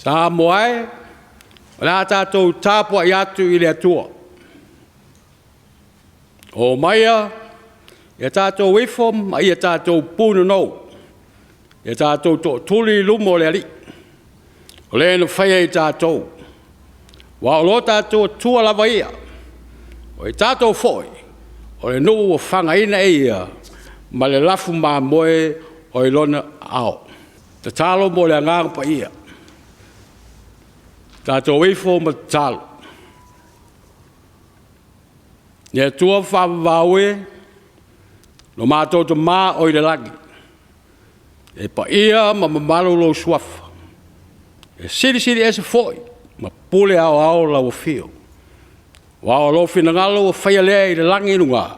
Samoa e, o le a tatou tapuai atu i le Atua. Omaia, ia tatou ifo ma ia tatou punonou, ia tatou tootuli i luma o le Alii, o Le na faia i tatou, aua o lo tatou Atua lava ia, o i tatou foi o le nuu ua fagaina e Ia ma le lafumamoe o i Lona aao. Tatalo mo le Agaga Paia. Tatou ifo ma tatalo. Le Atua faavavau e, lo matou Tama oi le lagi, e paia ma mamalu lou Suafa, e silisili ese foi ma pule aoao lau afio, aua o lou finagalo ua faia lea i le lagi i luga,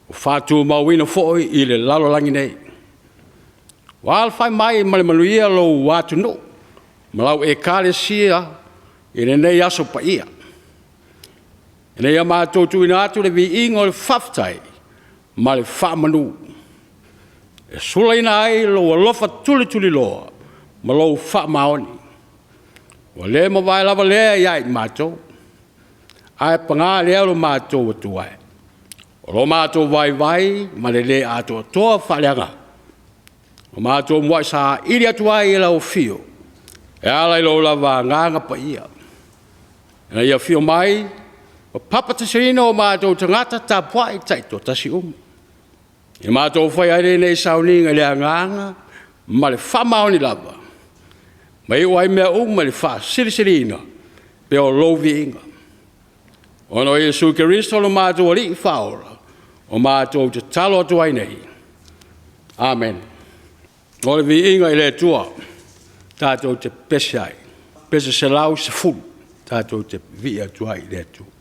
ua faatumauina foi i le lalolagi nei. Ua alafai mai ma le manuia lou atunuu ma lau Ekalesia i lenei aso paia, ina ia matou tuuina atu le viiga o le faafetai ma le faamanu e sulaina ai lou alofa tulituliloa ma lou faamaoni, ua le mavae lava lea ia i matou. Ae paga lea lo matou Atua e, o lo matou vaivai ma le le atoatoa faaleagaga, ua matou muai saili atu ai i lau afio e ala i lou lava Agaga Paia, ina ia afio mai ma papatisoina o matou tagata tapuai taitoatasi uma, ia matou faia ai lenei sauniga i le agaga ma le faamaoni lava, ma iu ai mea uma i le faasilisiliina pea o lou viiga. Ona o Iesu Keriso lo matou Alii Faaola, ua matou tatalo atu ai nei. Amene. O le viiga i le Atua tatou te pepese ai, pese 110 tatou te vivii atu ai i le Atua.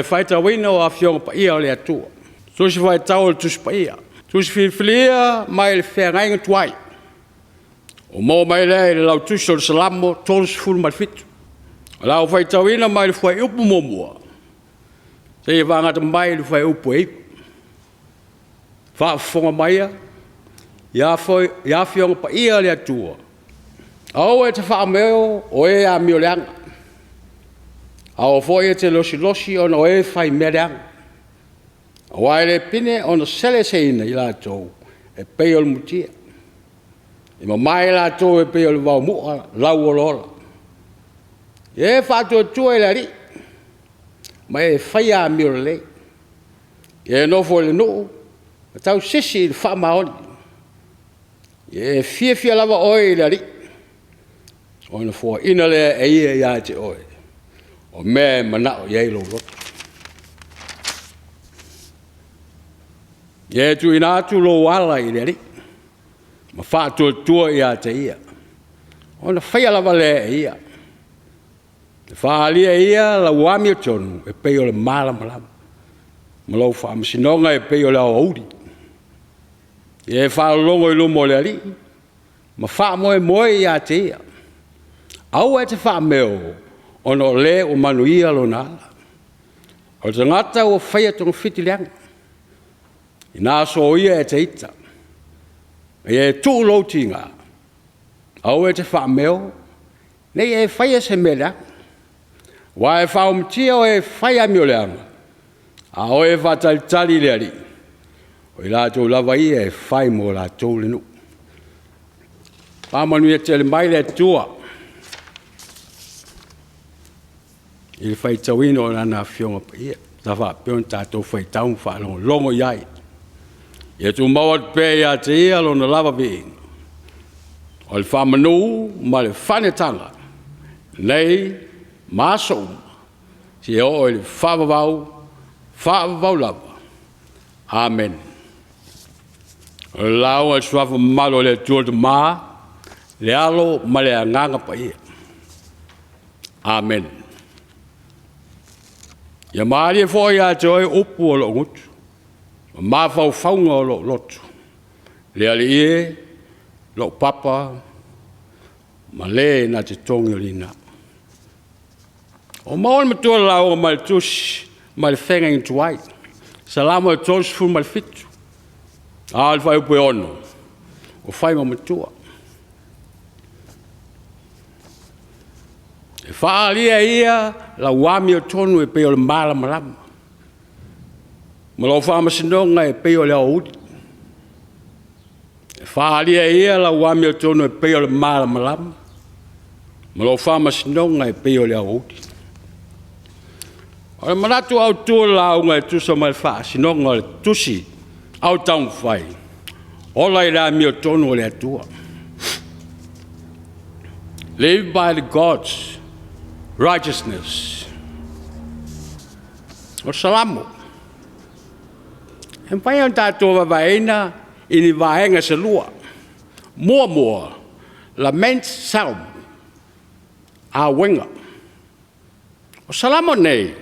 faitauina o Afioga Paia o le Atua. Tusi Faitau o le Tusi Paia. Tusi filifilia mai le feagaiga tuai, ua maua mai lea i le Lautusi o le Salamo 37. O le a ou faitauina mai le fuaiupu 1 seia fagata mai i le fuaiupu e 9. Faafofoga maia ia Afioga Paia a le Atua, aua e te faameo o e amioleaga, aua foi e te losilosi ona o e faimea leaga, aua e le pine ona seleseina i latou e pei o le mutia, e mamae latou e pei o le vaomu'a lauolaola. Ia e faatuatua i le Alii ma e faia amio lelei. Ia e nofo i le nuu ma tausisi i le faamaoni. Ia e fiafia lava oe i le Alii, ona foaina lea e ia ia te oe o mea e manao i ai lou loto. Ia e tuuina atu lou ala i le Alii ma faatuatua ia te Ia, ona faia lava lea e Ia. E faaalia e Ia lau amiotonu e pei o le malamalama, ma lou faamasinoga e pei o le aoauli. Ia e faalologo i luma o le Alii ma faamoemoe ia te Ia. Aua e te faameo ona o le ua manuia lona ala, o le tagata ua faia togafiti leaga, ina soia e te ita. Ia e tuu lou tiga, aua e te faameo ne i e faia se mea leaga, aua e faaomatia o e fai amio leaga, a o e faatalitali i le Alii, o i latou lava ia e fai mo i latou le nuu. Faamanuia tele mai le Atua i le faitauina o Lana Afioga Paia sa faapea ona tatou faitau ma faalogologo i ai. Ia tumau atu pea ia te Ia Lona lava viiga, o le faamanu ma le faaneetaga, nei ma aso uma, seia oo i le faavavau, faavavau lava. Amene. O le lauga i le Suafa mamalu o le Atua le Tama, le Alo ma le Agaga Paia. Amene. Ia malie foi ia te oe upu a lou gutu ma mafaufauga o lou loto, le Alii e, lou papa ma le na te togiogina. Ua maua le matua i le lauga mai le tusi mai le feagaiga tuai, Salamo 37, a o le fuaiupu e 6, ua fai ma matua. E faaalia e ia lau amiotonu e pei o le malamalama, ma lou faamasinoga e pei o le aoauli. E faaalia e ia lau amiotonu e pei o le malamalama, ma lou faamasinoga e pei o le aoauli. O le manatu autu o le lauga e tusa ma le faasinoga o le tusi Au Taumafai, ola i le amiotonu a le Atua. Live by the God's righteousness. O le Salamo, e mafai ona tatou vaevaeina i ni vaega se lua. Muamua, lament psalm, auega. O Salamo nei,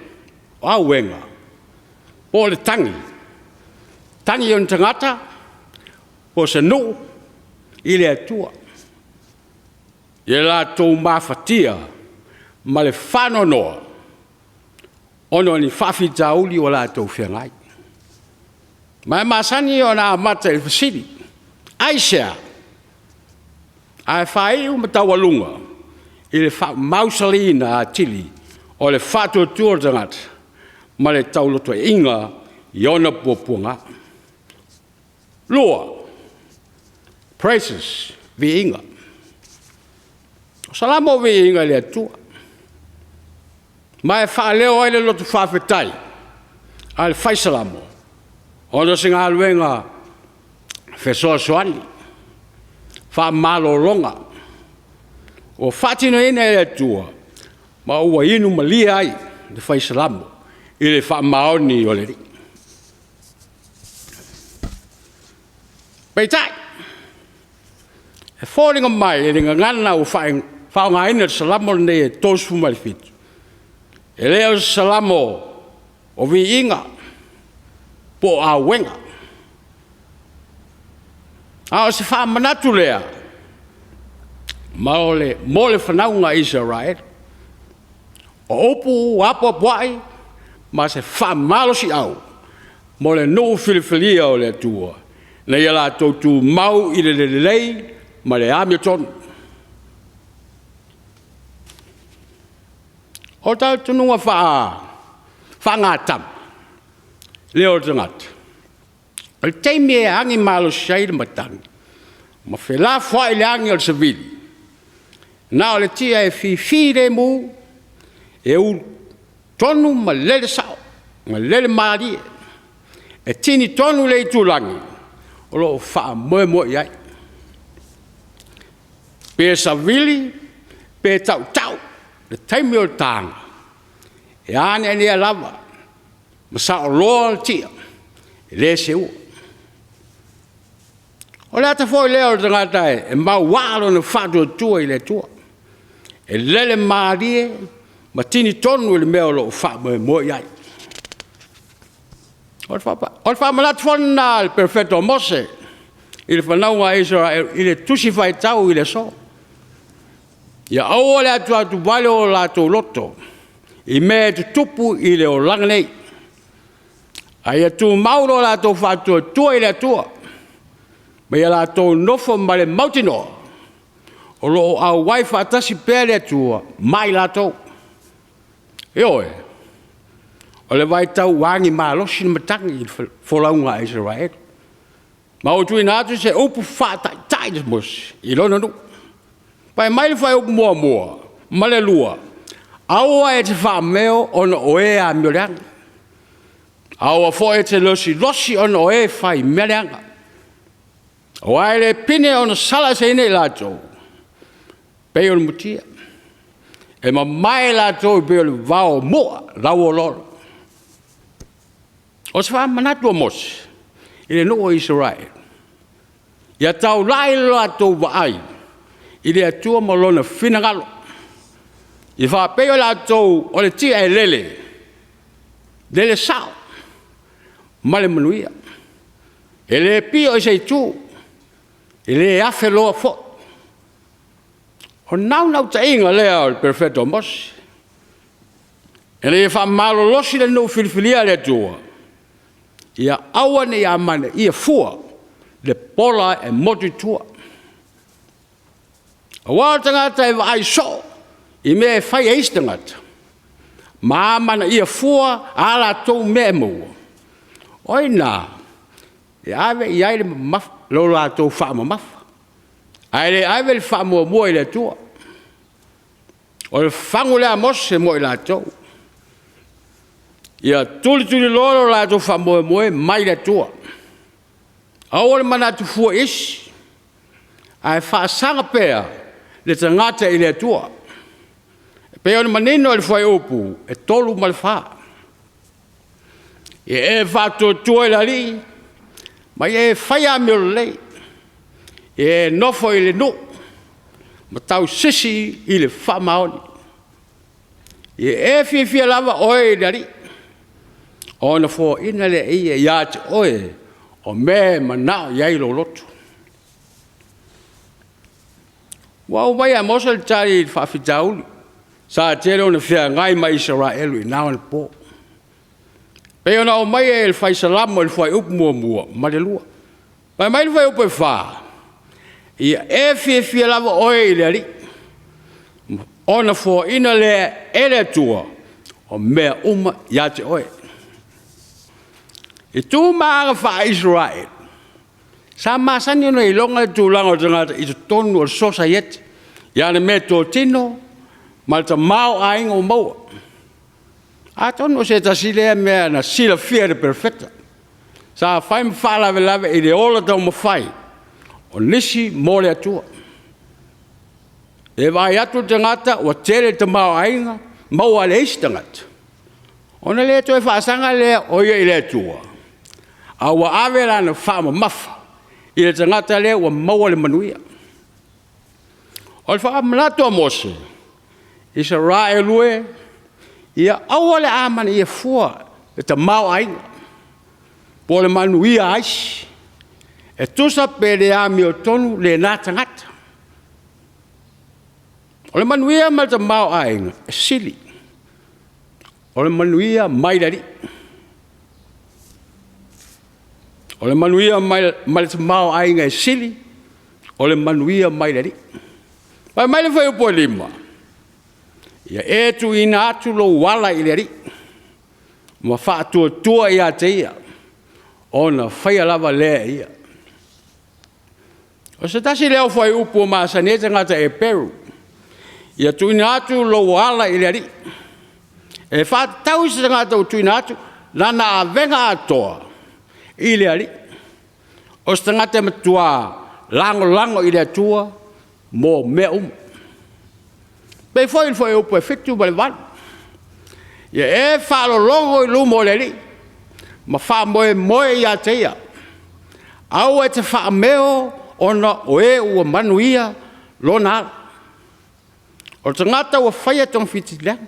o auega, po o le tagi, tagi o ni tagata, po o se nuu i le Atua, i le latou mafatia ma le faanoanoa ona o ni faafitauli ua latou feagai. Ma e masani ona amata i le fesili, aisea? Ae faaiu ma taualuga i le faamausaliina atili o le faatuatua o le tagata ma le taulotoeaiina i ona puapuaga. Lua, praises, viiga. O Salamo o viiga i le Atua, ma e faaleo ai le loto faafetai a le fai Salamo, ona o se galuega fesoasoani, faamalologa ua faatinoina e le Atua ma ua inu malie ai le fai Salamo i le faamaoni o le Alii. Peitai, e foliga mai i le gagana ua faaaogaina i le Salamo lenei e 37, e le o se Salamo O viiga po o auega. A o se faamanatu lea mo le fanauga a Isaraelu. O upu apoapoai ma se faamalosiau mo le nuu filifilia o le Atua, ina ia latou tumau i le lelei ma le amiotonu. O le talitonuga faagatama lea o le tagata, o le taimi e agi malosi ai le matagi ma felafoai le agi a le savili, na o le tia e fifilemu, e utonu ma lele sao ma lele malie, e tini tonu le itulagi o lo o faamoemoe i ai. Pe savili pe tautau le taimi o le taga, e aneanea lava ma saoloa le tia, e le seua. O le ata foi lea o le tagata e mauaa lona faatuatua i le Atua, e lele malie ma tini tonu i le mea o lo o faamoemoe i ai. O le faamanatu foi lena a le Perofeta o Mose i le fanauga a Isaraelu i le Tusi Faitau i le aso. Ia aua le atuatuvale o latou loto i mea e tutupu i le olaga nei, a ia tumau lo latou faatuatua i le Atua, ma ia latou nofo ma le mautinoa o lo o auai faatasi pea le Atua ma i latou. Ioe, o le vaitau ua agi malosi le matagi i le folauga a Isaraelu, ma ua tuuina atu se upu faataitai a Mose i lona nuu. Fai mai le fuaiupu 1 ma le 2, aua e te faameo ona o e amioleaga, aua foi e te losilosi ona o e faimea leaga, aua e le pine ona salaeseina i latou e pei o le mutia, e mamae latou e pei o le vao moa lauoloolo. O se faamanatu a Mose i le nuu o Isaraelu, ia taulai lo latou vaai i le Atua ma Lona finagalo, ia faapei o latou o le tia e lele, lele sao ma le manuia. E le pio i se itu, e le afeloa foi. O le naunautaiga lea o le Perofeta o Mose, ina ia faamalolosi le nuu filifilia a le Atua, ia aua ne i amanaia fua le pola e motu i tua. Aua o le tagata e vaai soo i mea e fai e isi tagata, ma amanaia fua a latou mea e maua, o i ina e ave i ai lo latou faamamafa, ae le ave le faamuamua i le Atua. O le fafagu lea a Mose mo i latou, ia tulituliloa lo latou faamoemoe mai le Atua. Aua le manatu fua i isi, ae faasaga pea le tagata i le Atua. E pei ona manino i le fuaiupu 3 ma le 4. Ia e faatuatua i le Alii ma ia e faia amio lelei, ia e nofo i le nuu ma tausisi i le faamaoni. Ia e fiafia lava oe i le Alii, ona foaina lea e ia ia te oe o mea e manao i ai lou loto. Ua aumai e Mose le tali i le faafitauli sa tele ona feagai ma Isaraelu i na ona po. E pei ona aumaia e le Fai Salamo i le fuaiupu 1 ma le 2. Fai mai le fuaiupu 4, ia e fiafia lava oe i le Alii, ona foaina lea e le Atua o mea uma ia te oe. I tu ma aga faa-Isaraelu, sa masani ona iloga le tulaga o le tagata i totonu o le sosaiete i ana meatotino ma le tamaoaiga ua maua. Atonu o se tasi lea mea na silafia e le Perofeta, sa fai ma faalavelave i le ola taumafai o nisi mo le Atua. E vaai atu le tagata ua tele le tamaoaiga maua a le isi tagata, ona le toe faasaga lea o ia i le Atua, a ua ave lana faamamafa i le tagata lea ua maua le manuia. O le faamanatu a Mose, Isaraelu e, ia aua le amanaia fua le tamaoaiga, po o le manuia a isi. E tusa pe le amiotonu lena tagata. O le manuia ma le tamaoaiga, e sili. O le manuia mai le Alii. O le manuia ma le tamaoaiga e sili, o le manuia mai le Alii. Fai mai le fuaiupu 5, “Ia e tuuina atu lou ala i le Alii, ma faatuatua ia te Ia, ona faia lava lea e Ia.” O se tasi lea o fuaiupu ua masani ai tagata Eperu, ia tuuina atu lou ala i le Alii. E faatatau i se tagata ua tuuina atu lana avega atoa i le Alii. O se tagata e matua lagolago i le Atua mo mea uma. E pei foi o le fuaiupu 7 ma le 8, “Ia e faalologo i luma o le Alii, ma faamoemoe ia te Ia, aua e te faameo ona o e ua manuia lona ala. O le tagata ua faia togafiti leaga.”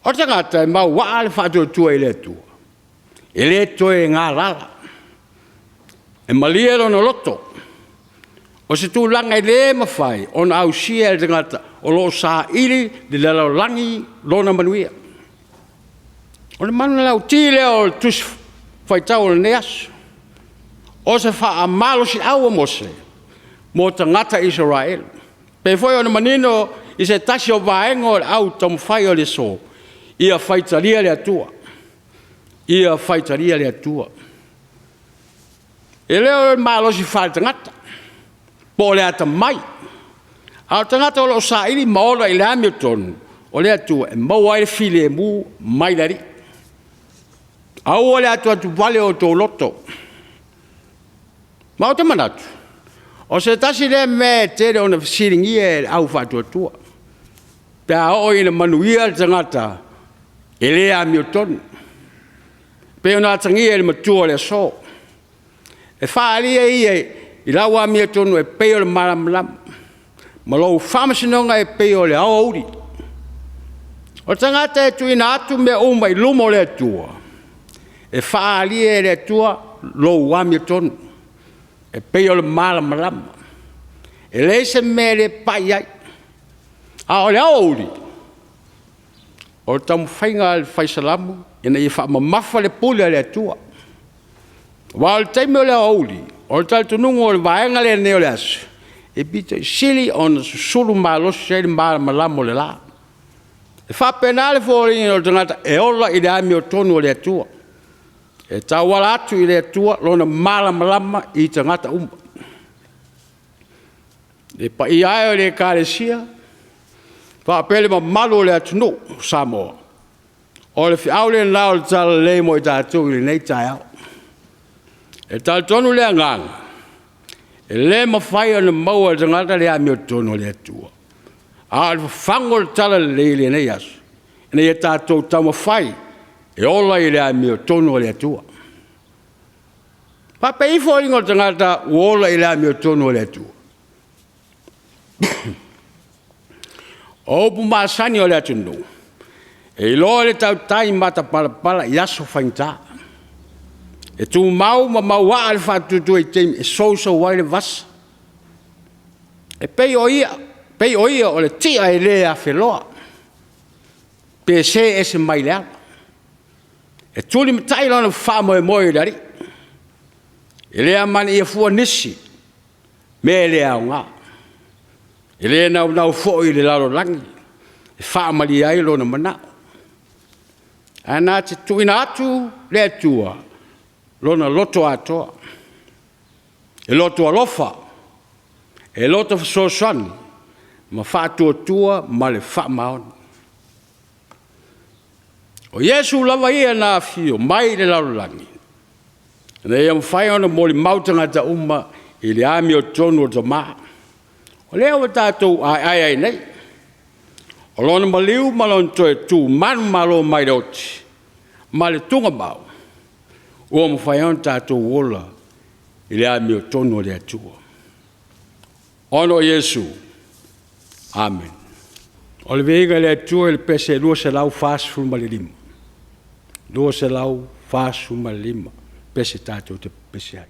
O le tagata e mauaa le faatuatua i le Atua, e le toe galala, e malie lona loto. O se tulaga e le mafai ona ausia e le tagata o lo o saili i le lalolagi lona manuia. O le manulauti lea o le Tusi Faitau o lenei aso, o se faamalosiau a Mose mo tagata Isaraelu. E pei foi ona manino i se tasi o vaega o le au taumafai o le aso, ia faitalia le Atua, ia faitalia le Atua. E le o le malosi faaletagata po o le atamai, a o le tagata o lo o saili ma ola i le amiotonu, o le Atua, e maua ai le filemu mai le Alii. Aua le atuatuvale o outou loto. Ma ou te manatu, o se tasi lea mea e tele ina fesiligia e le au faatuatua, pe a oo ina manuia le tagata e le amiotonu. E pei ona atagia i le matua o le aso. E faaalia ia i lau amiotonu e pei o le malamalama, ma lou faamasinoga e pei o le aoauli. O le tagata e tuuina atu mea uma i luma o le Atua, e faaalia e le Atua lou amiotonu, e pei o le malamalama. E leai se mea e le pai i ai. A o le aoauli, o le taumafaiga a le fai Salamo ina ia faamamafa le pule a le Atua. Aua o le taimi o le aoauli, o le talitonuga o le vaega lenei o le aso, e pito i sili ona susulu malosi ai le malamalama o le la. E faapena le foliga o le tagata e ola i le amiotonu a le Atua, e tauala atu i le Atua lona malamalama i tagata uma. Le paia e o le Ekalesia faapea le mamalu o le atunuu o Samoa, o le feau lena o le talalelei mo i tatou i lenei taeao. E talitonu le agaga, e le mafai ona maua e le tagata le amiotonu a le Atua, a o le fafagu o le talalelei i lenei aso, ina ia tatou taumafai e ola i le amiotonu a le Atua. Faapei foliga o le tagata ua ola i le amiotonu a le Atua? O upu masani a le atunuu, e iloa le tautai matapalapala i aso faigata. E tumau ma mauaa le faatuatua i taimi e sousou ai le vasa. E pei o ia o le ti'a e le afeloa, pe see ese mai le ala. E tulimatai lona faamoemoe i le Alii, e le amanaia fua nisi mea e le aoga. E le naunau foi i le lalolagi e faamalie ai lona manao, ae na te tuuina atu i le Atua lona loto atoa, e loto alofa, e loto fesoasoani ma faatuatua ma le faamaoni. O Iesu lava Ia na afio mai i le lalolagi, ina ia mafai ona molimau tagata uma i le amiotonu a le Tama. O lea ua tatou aeae ai nei, o Lona maliu ma Lona toe tu manumalo mai le oti ma le tuugamau, ua mafai ai ona tatou ola i le amiotonu a le Atua. Ona o Iesu. Amene. O le viiga i le Atua i le pese 245, 245 pese tatou te pepesi ai.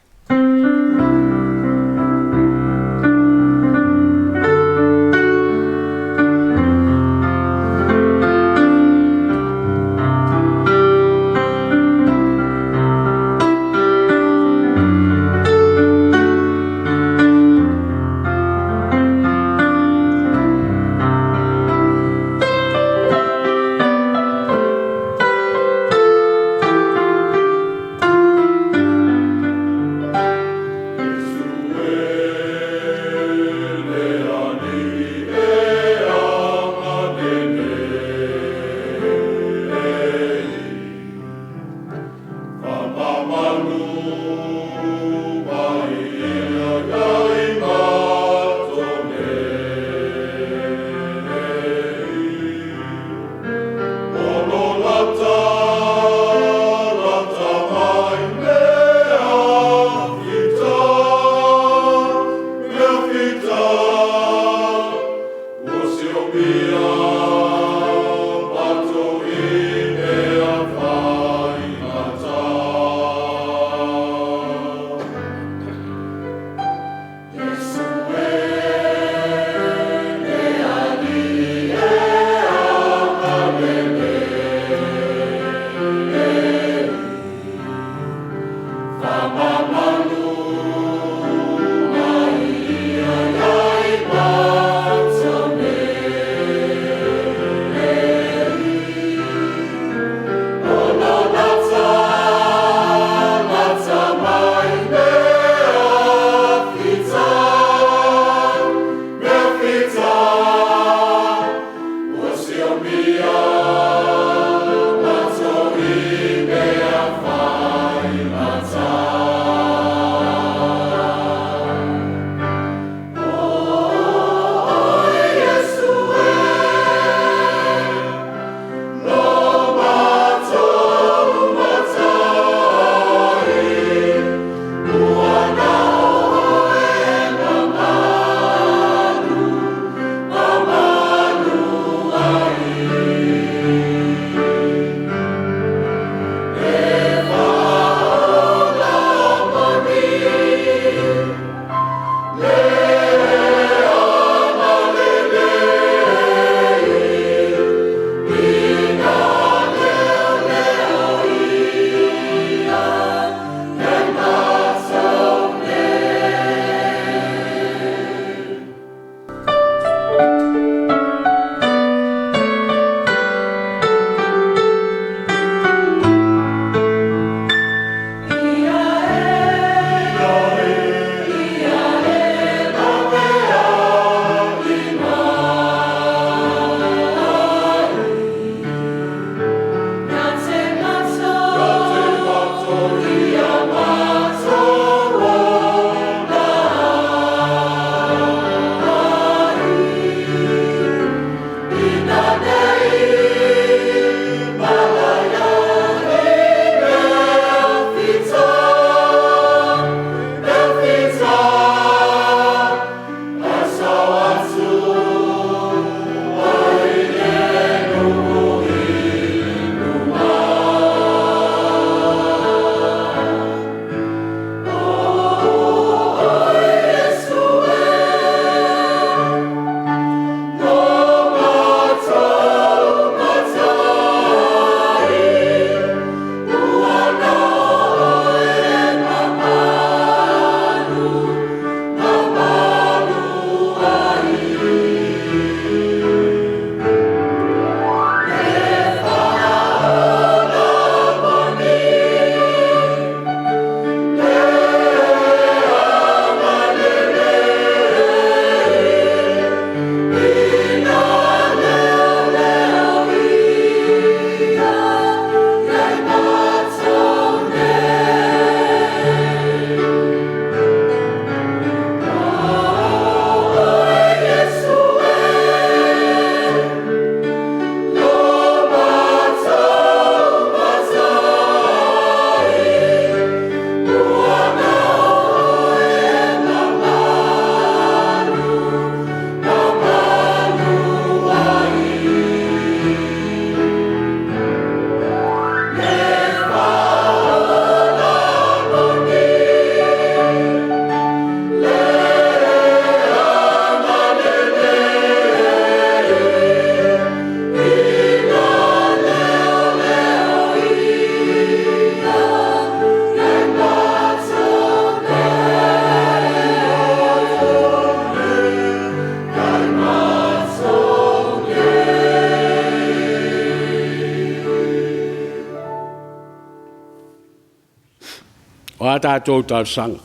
tatou talosaga.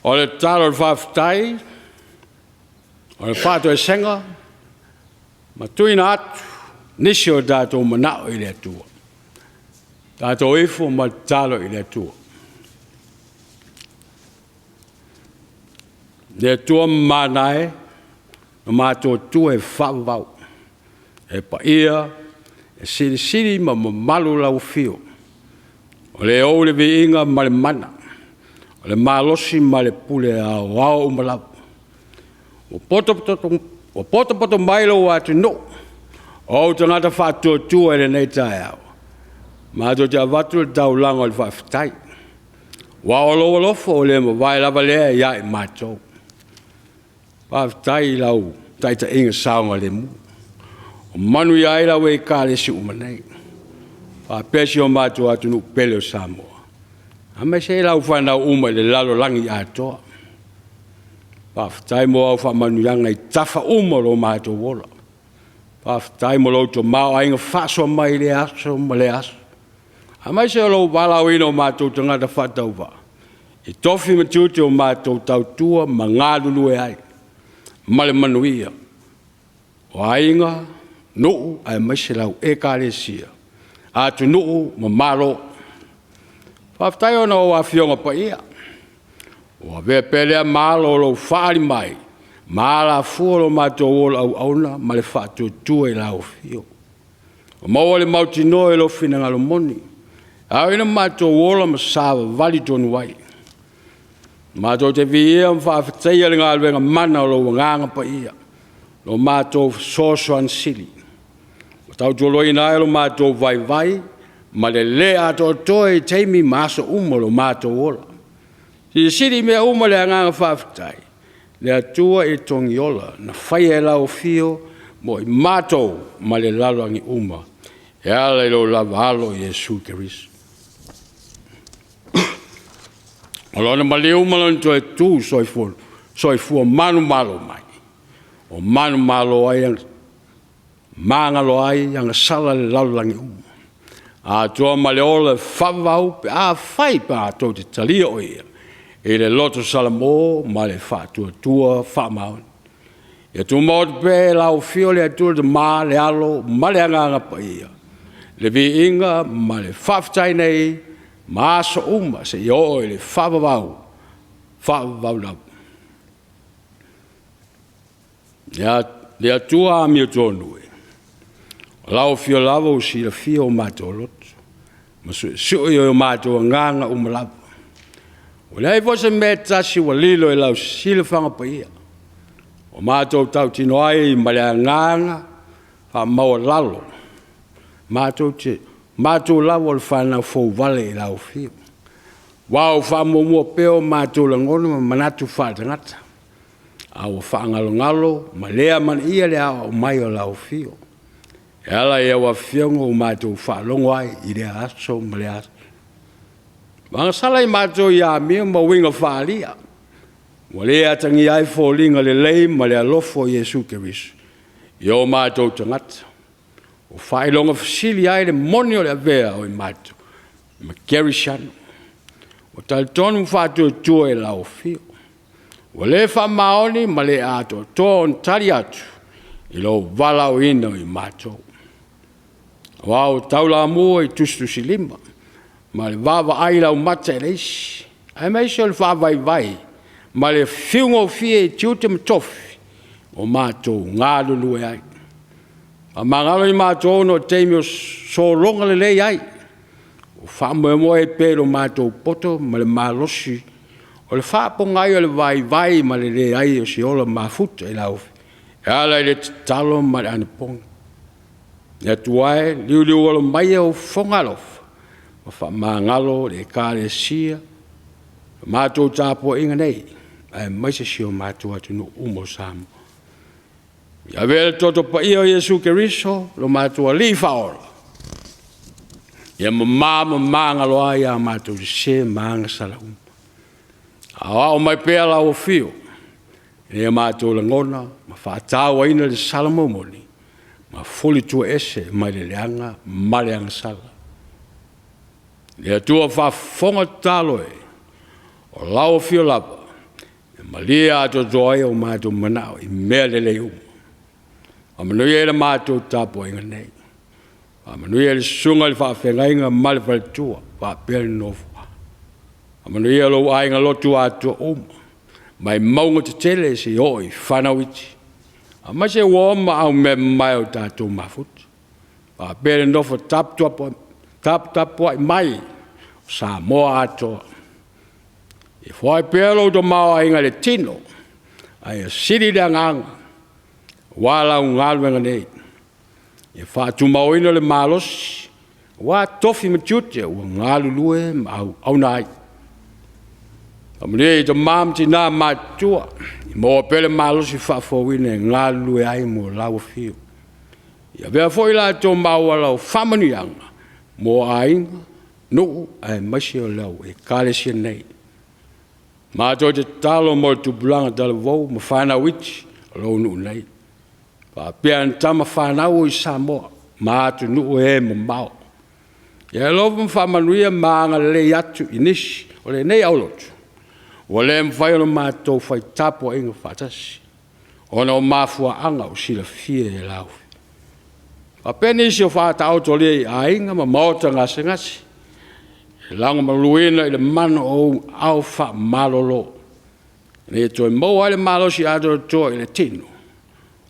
O le tatalo o le faafetai, o le faatoesega, ma tuuina atu nisi o tatou manao i le Atua. Tatou ifo ma tatalo i le Atua. Le Atua mamana e, na matou matutua e faavavau, e paia, e silisili ma mamalu lau Afio, o le ou le viiga ma le mana, o le malosi ma le pule aoao uma lava. Ua potopoto mai lou atunuu, o ou tagata faatuatua i lenei taeao, matou te avatu le taulaga o le faafetai, aua o lou alofa ua le mavae lava lea ia i matou. Faafetai i lau taitaiga saogalemu, ua manuia ai lau Ekalesia uma nei, faapea si o matou atunuu pele o Samoa, aemaise ai lau fanau uma i le lalolagi atoa. Faafetai mo au faamanuiaga i tafa uma o lo matou ola. Faafetai mo lou tamaoaiga faasoa mai i lea aso ma lea aso, aemaise o lou valaauina o matou tagata faatauvaa i tofi ma tiute o matou tautua ma galulue ai ma le manuia o aiga, nuu aemaise lau Ekalesia, atunuu ma Malo. Faafetai ona o Afioga Paia, ua avea pea lea ma alo o lou faaali mai ma alafua o lo matou ola auauna ma le faatuatua i lau Afio. Ua maua le mautinoa i lou finagalo moni, e ao ai ona matou ola ma savavali tonu ai. Matou te viia ma faafetaia le galuega mana o lou Agaga Paia, lo matou fesoasoani sili, ua tautoaluaina ai lo matou vaivai ma le le atoatoa i taimi ma aso uma o lo matou ola. Silisili mea uma le agaga faafetai, le Atua e Togiola na faia e lau Afio mo i matou ma le lalolagi uma, e ala i lou lava Alo o Iesu Keriso. O Lona maliu ma Lona toe tu soifua manumalo mai, ua manumalo ai, magalo ai agasala le lalolagi uma, atoa ma le ola faavavau pe afai pe a tou te talia o Ia i le loto salamo ma le faatuatua faamaoni. Ia tumaoti pea i lau Afio le Atua le Tama, le Alo ma le Agaga Paia, le viiga ma le faafetai nei ma aso uma seia oo i le faavavau, faavavau lava. Le Atua amiotonu e, o lau Afio lava ua silafia o matou loto, ma suisui o matou agaga uma lava. Ua leai foi se mea e tasi ua lilo i lau silafaga paia, ua matou tautino ai ma le agaga faamaualalo, matou lava o le fanau fouvale i lau Afio, aua ua faamuamua pea o matou lagona ma manatu faaletagata, a ua faagalogalo ma le amanaia le aoao mai o lau Afio. E ala i lau Afioga ua matou faalogo ai i lea aso ma lea aso. Ua agasala i matou i amio ma uiga faaalia, ua le atagia ai foliga lelei ma le alofa o Iesu Keriso i o matou tagata. Ua faailoga fesili ai le moni o le avea o i matou ma kerisiano. Ua talitonu ma faatuatua i lau Afio, ua le faamaoni ma le atoatoa ona tali atu i lou valaauina o i matou. Aua ua taulamua i tusitusilima ma le vaavaai laumata i le isi, aemaise o le faavaivai ma le fiugofie i tiute ma tofi ua matou galulue ai. Faamagalo i matou ona o taimi o sologa lelei ai, ua faamoemoe ai pea i lo matou poto ma le malosi o le faapogai o le vaivai ma le leai o se ola mafuta i lau Afioga e ala i le tatalo ma le anapogi. Le Atua e, liuliualo maia ou fofoga alofa ma faamagalo le Ekalesia ma matou tapuaiga nei, aemaise si o matou atunuu uma o Samoa. Ia avea le toto paia o Iesu Keriso lo matou Alii Faaola, ia mama ma magalo ai a matou sese ma agasala uma. Aoao mai pea lau Afio ina ia matou lagona ma faatauaina le sala momoli ma fulituaese mai le leaga ma le agasala. Le Atua faafofoga tatalo e, o lau afio lava, e malie atoatoa ai o matou manao i mea lelei uma. Faamanuia i le matou tapuaiga nei. Faamanuia i le susuga i le faafeagaiga ma le faletua faapea le nofoa. Faamanuia lou aiga lotu atoa uma, mai mauga tetele seia oo i fanau iti, aemaise uo ma aumea o tatou mafuta, faapea le nofo taputapuai mai o Samoa atoa. Ia foai pea lou tamaoaiga i le tino, a ia sili le agaga aua lau galuega nei. Ia faatumauina le malosi aua tofi ma tiute ua galulue ma auauna ai. Faamanuia i tama ma tina matutua, ia maua pea le malosi faafouina e galulue ai mo lau afio. Ia avea foi i latou ma auala o faamanuiaga mo aiga, nuu aemaise o lau Ekalesia nei. Matou te tatalo mo le tupulaga talavou ma fanau iti a lou nuu nei, faapea ana tama fanau o i Samoa ma atunuu e mamao. Ia e alofa ma faamanuia ma agalelei atu i nisi o lenei aulotu ua le mafai ona matou fai tapuaiga faatasi ona o mafuaaga ua silafia e lau Afioga. Faapea nisi o faataotolia i aiga ma maota gasegase, e lagomaluina i le mana o ou aao faamalolo, ina ia toe maua ai le malosi atoatoa i le tino.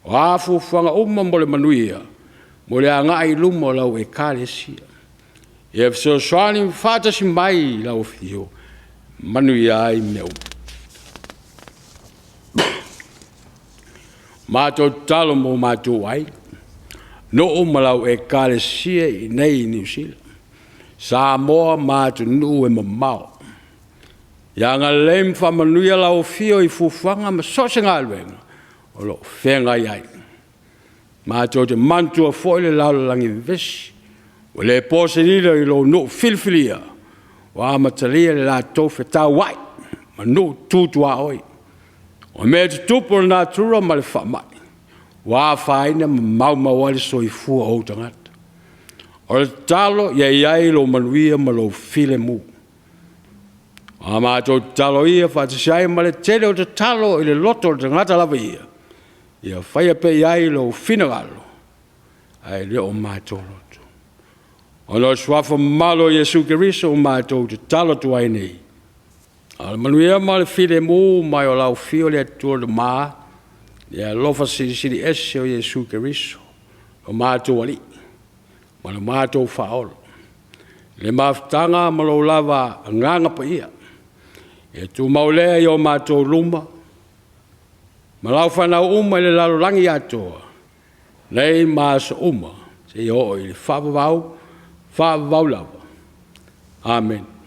O a fuafuaga uma mo le manuia mo le agai i luma o lau Ekalesia. Ia fesoasoani ma faatasi mai i lau Afio e manuia ai mea uma. Matou tatalo mo matou aiga, nuu ma lau Ekalesia i inei i Niu Sila, Samoa ma atunuu e mamao. Ia agalelei ma faamanuia lau Afio i fuafuaga ma so o se galuega o lo o feagai ai. Matou te manatua foi le lalolagi vevesi, ua le po se lilo i lou nuu filifilia ua amatalia le latou fetauai ma nuu tu tuaoi. O mea tutupu o le natura ma le faamai, ua afaina ma maumau ai le soifua o ou tagata. O le tatalo, ia i ai lou manuia ma lou filemu. O a matou tatalo ia faatasi ai ma le tele o tatalo i le loto o le tagata lava ia, ia faia pea i ai lou finagalo, ae le o matou loto. Ona o le suafa mamalu o Iesu Keriso ua matou tatalo atu ai nei, a o le manuia ma le filemu mai o lau Afio le Atua le Ma, le alofa Silisili Ese o Iesu Keriso lo matou Alii ma lo matou Faaola, le mafutaga ma lou lava Agaga Paia, ia tumau lea i o matou luma ma lau fanau uma i le lalolagi atoa, nei ma aso uma, seia oo i le faavavau, faavavau lava. Amene.